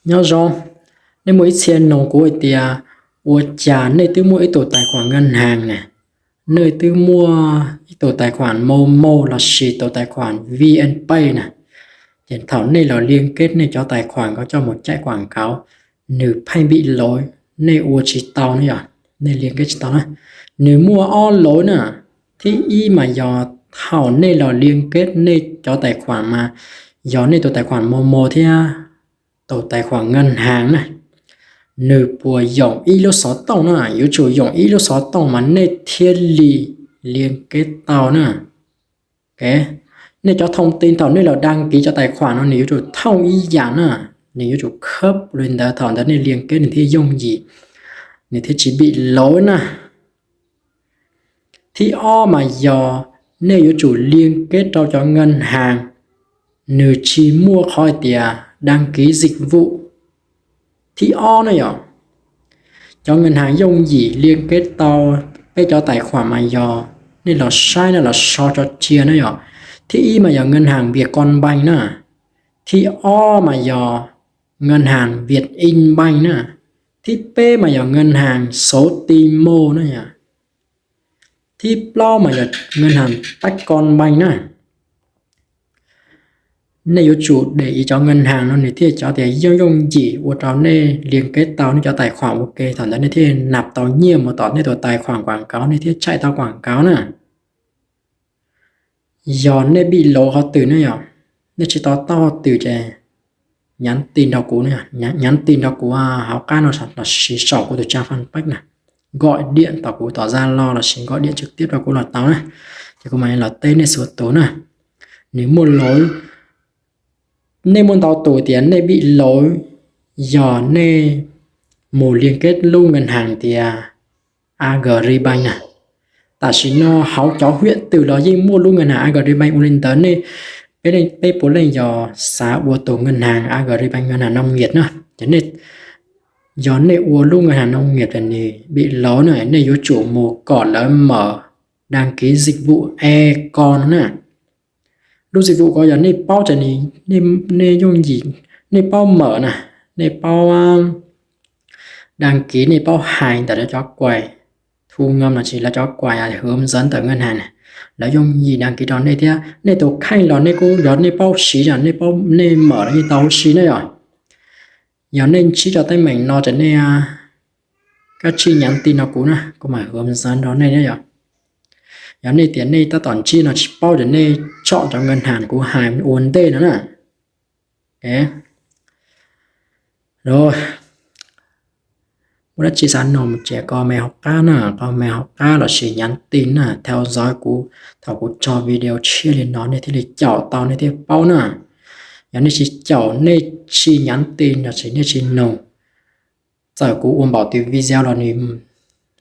Nyob zoo, nej muaj ib txhia nug kuv hais tias, ua cas nej twb muaj ib tus tài khoản ngân hàng na, nej twb muaj ib tus tài khoản Momo lossis tus tài khoản VNPay na, ces thaum nej los liên kết nej cov tài khoản ko coj mus chạy quảng cáo, nws pheej bị lỗi, nej ua tsis tau na yom, nej liên kết tsis tau na. Nws muaj ob lỗi na. Thib ib mas yog thaum nej los liên kết nej cov tài khoản mas yog nej tus tài khoản Momo thiab tus tài khoản ngân hàng na, nws puas yoom ib lub xov tooj na, yuav tsum yoom ib lub xov tooj mas nej thiaj li liên kết tau na. Nej cov thông tin thaum nej los đăng ký cov tài khoản no nws yuav tsum thooj ib yam na, nws yuav tsum khớp li ntawd thaum ntawd nej liên kết nws thiaj yooj yim, nws thiaj tsis bị lỗi na. Thib ob mas yog nej yuav tsum liên kết rau cov ngân hàng, nws tsis muaj qhov hais tias đăng ký dịch vụ. Thib ob na yom, cov ngân hàng yooj yim liên kết tau peb cov tài khoản mas yog nej los saib nej los so tso cia na yom. Thib ib mas yog ngân hàng Vietcombank na. Thib ob mas yog ngân hàng Vietinbank na. Thib peb mas yog ngân hàng Sovimo na yom. Thib plaub mas yog ngân hàng Techcombank na. Nej yuav tsum để ý cov ngân hàng no nws thiaj cov tias yooj yooj yim ua rau nej liên kết tau nej cov tài khoản ua ke, thaum ntawd nej thiaj nạp tau nyiaj mus tom nej tus tài khoản quảng cáo, nej thiaj chạy tau quảng cáo na. Yog nej bị lỗi qhov twg na yom, nej tsis to taub qhov twg ces nhắn tin nrog kuv, nhắn tin nrog kuv hauv qab no lossis saum kuv tus trang fanpage na, gọi điện tom kuv tom Zalo lossis gọi điện trực tiếp rau kuv los tau na, ces kuv mam li los teb nej txhua tus na. Nws muaj lỗi, nej muaj ntau tus tias nej bị lỗi yog nej mus liên kết lub ngân hàng tias Agribank na. Tam sim no hauv cov huyện twg los yeej muaj lub ngân hàng Agribank ua li ntawd, nej, peb puav leej yog xav ua tus ngân hàng Agribank, ngân hàng nông nghiệp na. Ces nej, yog nej ua lub ngân hàng nông nghiệp ces nws bị lỗi na, nej yuav tsum mus kom lawv mở đăng ký dịch vụ e-com no na. Lub dịch vụ ko yog nej paub ces nej yooj yim, nej paub mở na, nej paub đăng ký, nej paub hais ntawm lawv cov quầy thu ngân lossis lawv cov quầy hướng dẫn ntawm ngân hàng na, lawv yooj yim đăng ký rau nej thiab. Nej tus kheej los nej kuj yog nej paub siv na, nej paub, nej mở los yeej tau siv na yom. Yog nej ntsib rau teeb meem no ces nej kav tsij nhắn tin nrog kuv na, kuv mam hướng dẫn rau nej na yom. Yog nej tias nej tab tom ntsib no tsis paub ces nej chọn cov ngân hàng kuv hais ua ntej no na. Muaj dab tsi xav nug mus tsev comment hauv qab na, comment hauv qab lossis nhắn tin na, theo dõi kuv, thaum kuv tso video tshiab li no nej thiaj li caum tau, nej thiaj paub na. Yog nej tsis caum, nej tsis nhắn tin lossis nej tsis nug, txawm kuv ua npaum twg video los nws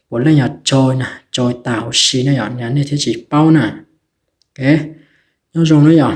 puav leej yog tsoo na, tsoo tas huv si na yom, nej thiaj tsis paub na. Nyob zoo na yom.